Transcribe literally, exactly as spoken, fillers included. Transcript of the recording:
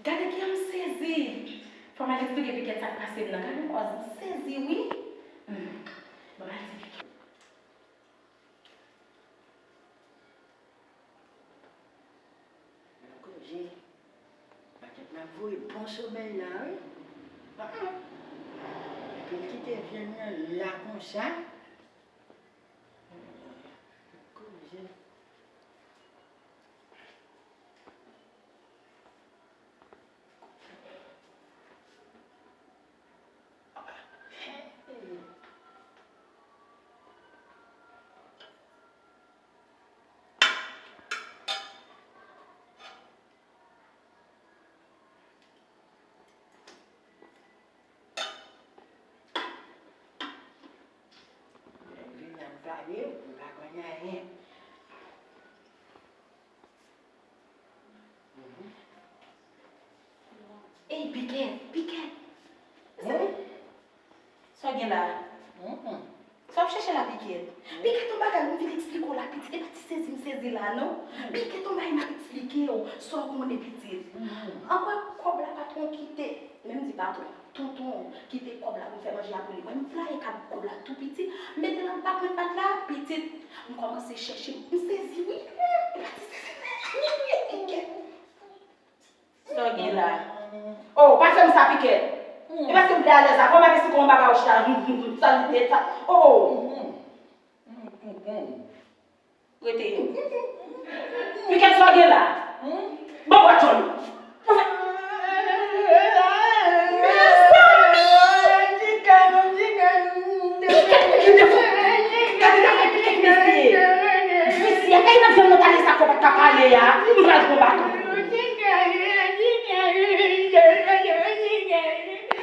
Gade kijan m sezi. Fò m al eksplike Pikèt sa k pase m nan. Gade yon kòz, m sezi wi. Hmm. Bon, m al di Pikèt. Koze. Pakèt m ap voye bon somèy la wi. Ah, ah. Epi l kite vyann nan la konsa. Koze. Vin nan m pale, m pa konn anyen. Ey, Pikèt, Pikèt. Sa w gen la? Sa w ap chèche la, Pikèt? Pikèt, yon bagay m vin eksplike w la, pitit. E pa ti sezi m sezi la, non. Pikèt, yon bagay m ap eksplike w, sa w konnen, pitit. Ankwè, kòb la patwon kite, men m di patwon, tonton kite kòb la pou m fè manje a pou li. Mwen, m playe kòb la tou piti, m mete l anba pwen pat la, pitit. M kòmanse chèche, m sezi, wi. E pa ti sezi m sezi, Pikèt. Sa w gen la? Oh, pa fè m sa, Pikèt. E paske m vle alèz la. Fò m ap esplike w yon bagay, ou chita. Sa l ye, sa. Oh. Rete. Pikèt, sa w gen la?